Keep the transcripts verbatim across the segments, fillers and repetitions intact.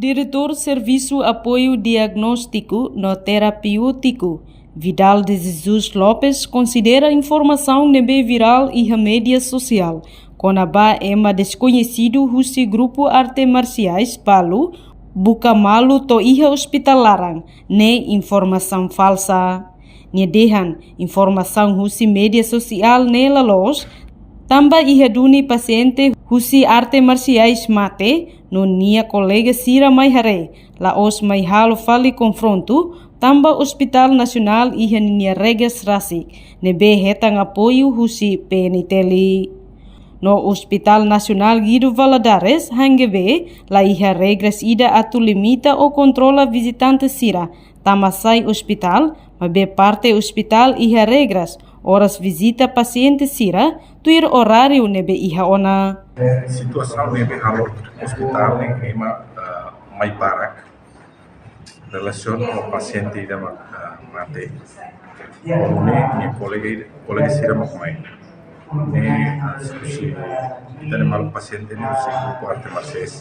Diretór Servisu Apoiu Diagnóstiku no Terapéutiku, Vidal de Jesus Lopes, konsidera informasaun ne'ebé virál iha média sosiál kona-ba ema deskoñesidu husi grupu arte marsiais balu buka malu to'o iha ospitál laran, ne'e informasaun falsa. Nia dehan, informasaun husi média sosiál ne'e la loos, tanba iha duni pasiente husi arte marsiais mate, no nia kolega sira mai haree, la'ós mai halo fali konfrontu, tanba Ospitál Nasionál iha ninia regras rasik, ne'ebé hetan apoiu husi P N T L. No Ospitál Nasionál Guido Valadares, H N G V, la iha regras ida atu limita ou kontrola vizitante sira tama sai ospitál, maibé parte ospitál iha regras oras vizita pasiente sira tuir oráriu ne'ebé iha ona. Situasaun ne'ebé halo ospitál ne'e ema, ah, mai barak relasiona ho pasiente ida mak, ah, mate. Ne'e, nia kolega ida, kolega sira mak mai. Ne'e, ah, husi, ita-nia maluk pasiente ne'e husi grupu arte marsiais.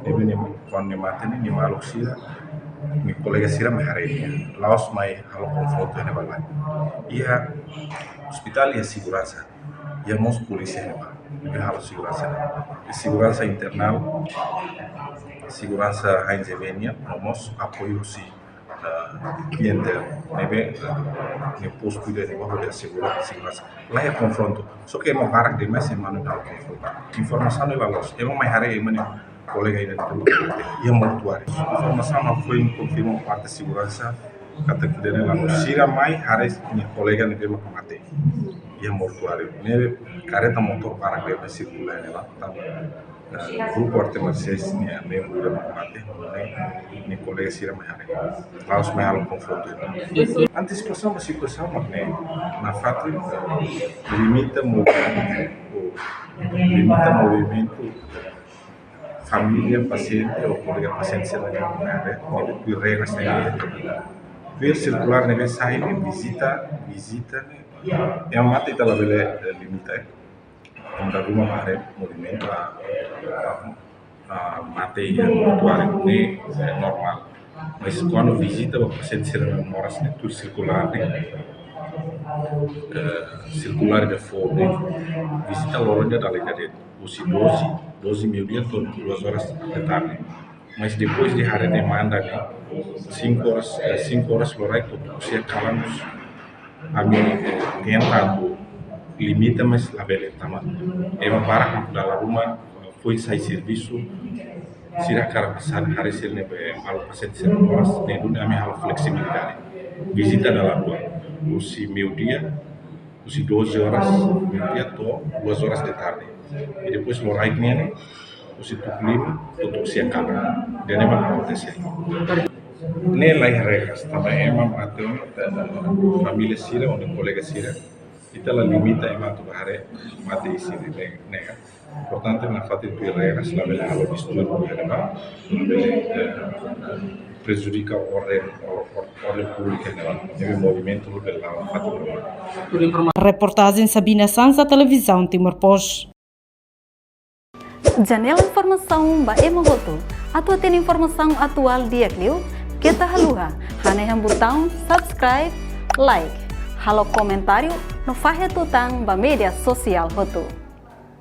Ne'ebé nia, kuandu nia mate ne'e, nia maluk sira, nia kolega sira mai haree nia. La'ós mai halo konfrontu iha ne'ebá lae. Iha ospitál iha seguransa. Iha mós polísia iha ne'ebá. Ne'ebé halo seguransa. Seguransa internál, seguransa H N G V nian, no mós apoiu husi, ah, kliente ne'ebé, ah, nia postu ida ne'ebá hodi asegura seguransa. La iha konfrontu. Só ke ema barak demais ema ne'e halo konfrontu. Informasaun ne'e la loos. Ema mai haree ema nia kolega ida ne'ebé iha mortuáriu. Informasaun ne'e foin konfirma parte seguransa katak ida-ne'e la loos. Sira mai haree nia kolega ne'ebé mak mate iha mortuáriu. Ne'e kareta motór barak ne'ebé sirkula iha ne'ebá. Tanba, eh, grupu arte marsiais nia membru ida mak mate, ne'e nia kolega sira mai haree. La'ós mai halo konfrontu. Antesipasaun ba situasaun mak ne'e, nafatin, eh, limita movimentu, limita movimentu família pasiente ou kolega pasiente sira ne'ebé, ne'ebé tuir regras ne'ebé. Tuir sirkulár ne'ebé sai ne'e vizita, vizita ne'e, ema mate ita labele, eh, limita, eh. Ema dala ruma bá haree movimentu, ah, ah, mate iha mortuáriu ne'e, eh, normál. Mas kuandu vizita ba pasiente sira ne'ebé moras ne'e tuir sirkulár ne'e, eh, sirkulár ida fó ne'e, vizita loron ida dala ida de'it, husi doze, doze meiudia to'o duas horas de tarde. Mas depois de haree demanda ne'e, cinco horas, eh, cinco horas loraik to'o tuku sia kalan, ami, eh, tenta atu limita, mas labele tanba ema barak dala ruma, eh, foin sai servisu, sira hakarak sai haree sira-ne'e, eh, maluk pasiente sira moras, ne'e duni ami halo fleksibilidade. Vizita dala rua, husi meiudia, husi doze horas, meiudia to'o duas horas de tarde. I depois loraik nian ne'e, husi tuku lima to'o tuku sia kalan. Ida-ne'e mak akontese. Ne'e la iha regras, tanba ema mate, família sira, ou kolega sira. Ita la limita ema atu bá haree mate iha sira ne'e, ne'e. Importante nafatin tuir regras, labele halo distúrbiu iha ne'ebá, labele, eh, prejudika orden, or-, or-, orden públika iha ne'ebá. Ne'ebé movimentu labele la'o nafatin normál. Reportajen Sabina Sansa, Televizaun Timor Post. Janela informasaun ba ema hotu. Atu hatene informasaun atuál di'ak liu, keta haluha hanehan butaun subscribe, like, halo komentáriu no fahe tutan ba média sosiál hotu.